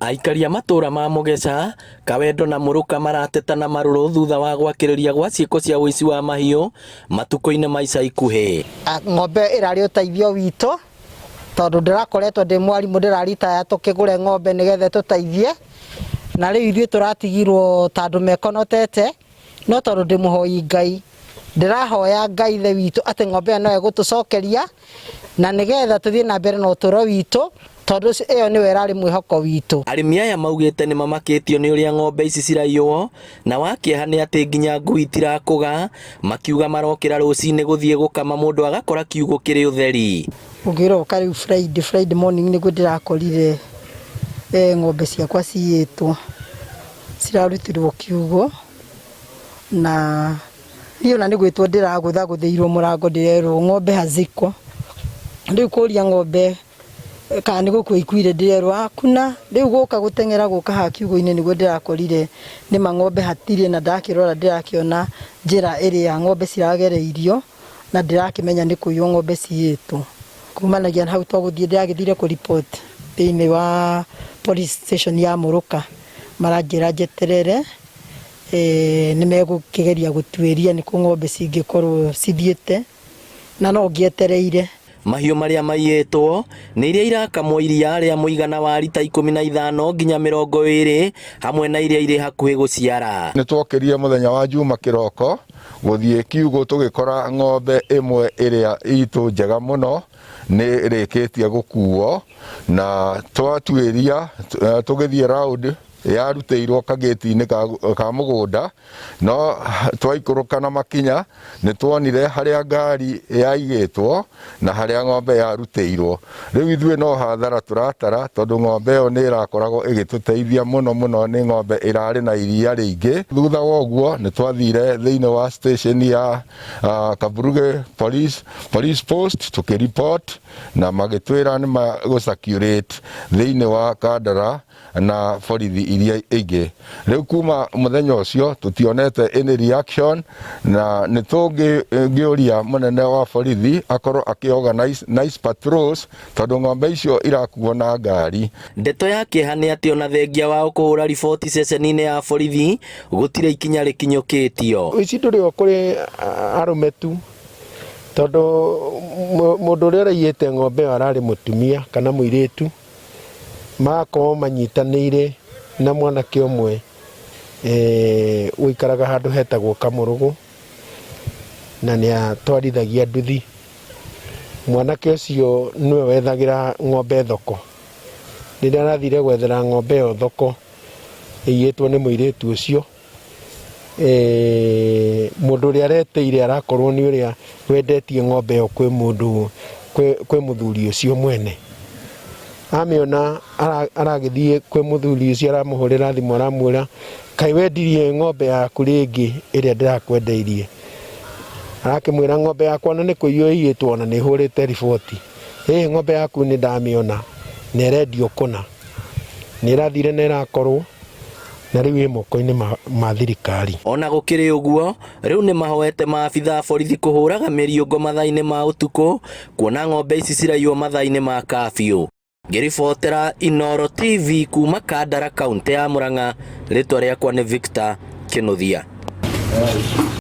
Aikari a matũra ma Mũgeca, Kawendo na Mũrũka marateta na marũrũ thutha wa gwakĩrĩria gwa ciĩko cia ũici wa mahiũ matukũ-inĩ ma ica ikuhĩ. Ng'ombe ĩrarĩ ũteithio witũ tondũ ndĩrakoretwo ndĩ mwarimũ ndĩraritaya tũkĩgũre ng'ombe nĩgetha ĩtũteithie, na rĩu ithuĩ tũratigirwo ta andũ mekonotete, no tondũ ndĩ mũhoi Ngai, ndĩrahoya Ngai ithe witũ atĩ ng'ombe ĩyo no egũtũcokeria na nĩgetha tũthiĩ na mbere na ũtũro witũ, tondũ ĩyo nĩyo ĩrarĩ mwĩhoko witũ. Arĩmi aya maugĩte nĩ mamakĩtio nĩ ũrĩa ng'ombe ici ciraiywo na wa kĩeha nĩ atĩ nginya ngui itirakũga, makiuga marokĩra rũcinĩ gũthiĩ gũkama mũndũ agakora kiugũ kĩrĩ ũtheri. Ũngĩroka rĩu Friday, Friday morning nĩguo ndĩrakorire ng'ombe ciakwa ciyĩtwo, cirarutirwo kiugũ na niĩ ona nĩ gwĩtwo ndĩragũthagũthĩirwo mũrango ndĩrerwo ng'ombe haziko. Rĩu kũria ng'ombe kana nĩ gũkua ikuire ndĩrerwo hakuna. Rĩu gũka gũteng'era gũka haha kiugũ-inĩ nĩguo ndĩrakorire nĩma ng'ombe hatirĩ na ndakĩrora ndĩrakĩona njĩra ĩrĩa ng'ombe ciragereirio na ndĩrakĩmenya nĩ kũiywo ng'ombe ciyĩtwo. Kumanagia na hau twagũthiĩ ndĩragĩthire kũ report thĩinĩ wa police station ya Mũrũka maranjĩra njeterere nĩ megũkĩgeria gũtuĩria nĩkũ ng'ombe cingĩkorwo cithiĩte na no ngĩetereire. Mahiũ marĩa maiyĩtwo nĩ iria irakamwo iria rĩa mũigana wa rita 15 nginya 20 hamwe na iria irĩ hakuhĩ gũciara. Nĩ twokĩrire mũthenya wa Juma kĩroko gũthiĩ kiugũ tũgĩkora ng'ombe ĩmwe ĩrĩa itũ njega mũno nĩ ĩrĩkĩtie gũkuo na twatuĩria tũgĩthiĩ round yarutĩirwo kagĩti-inĩ ka mũgũnda no twaikũrũka na makinya nĩ tuonire harĩa ngari yaigĩtwo na harĩa ng'ombe yarutĩirwo. Rĩu ithuĩ no hathara tũratara tondũ ng'ombe ĩyo nĩ ĩrakoragwo ĩgĩtũteithia mũno mũno, nĩ ng'ombe ĩrarĩ na iria rĩingĩ. Thutha wa ũguo nĩ twathire thĩinĩ wa station ya Kaburuge police post tũkĩ-report na magĩtwĩra nĩ magũ circulate thĩinĩ wa Kandara na borithi iria ingĩ. Rĩu kuma mũthenya ũcio tũtionete any reaction na nĩ tũngĩũria mũnene wa borithi akorwo akĩ organize nice patrols tondũ ng'ombe icio irakuo na ngari. Ndeto ya kĩeha nĩ atĩ ona thengia wao kũhũra riboti ceceni-inĩ ya borithi gũtirĩ ikinya rĩkinyũkĩtio. Ũici ndũrĩ o kũrĩ arũme tu tondũ mũndũ ũrĩa ũraiyĩte ng'ombe ĩyo ararĩ mũtumia kana mũirĩtu, magakorwo manyitanĩire na mwanake ũmwe ũikaraga handũ hetagwo Kamũrũgũ na nĩ atwarithagia nduthi. Mwanake ũcio nĩwe wethagĩra ng'ombe thoko. Rĩrĩa arathire gwethera ng'ombe ĩyo thoko ĩiyĩtwo nĩ mũirĩtu ũcio, mũndũ ũrĩa aretĩire arakorwo nĩ ũrĩa wendetie ng'ombe ĩyo kwĩ mũndũ, kwĩ mũthuri ũcio mwene. Amĩona aragĩthiĩ kwĩ mũthuri ũcio aramũhũrĩra thimũ aramwĩra, kaĩ wendirie ng'ombe yaku rĩngĩ ĩrĩa ndĩrakwendeirie? Arakĩmwĩra ng'ombe yakwa ona nĩ kũiywo ĩiyĩtwo ona nĩ hũrĩte riboti. Ĩĩ ng'ombe yaku nĩ ndamĩona na ĩrendio kũna. Nĩ ĩrathire na ĩrakorwo na rĩu ĩ moko-inĩ ma thirikari. Ona gũkĩrĩ ũguo, rĩu nĩ mahoete maabitha a borithi kũhũraga mĩriũngo mathaa-inĩ ma ũtukũ kuona ng'ombe ici ciraiywo mathaa-inĩ ma kabiũ. Ngĩribotera Inooro TV kuma Kandara, kaũntĩ ya Murang'a, rĩtwa rĩakwa nĩ Victor Kĩnuthia.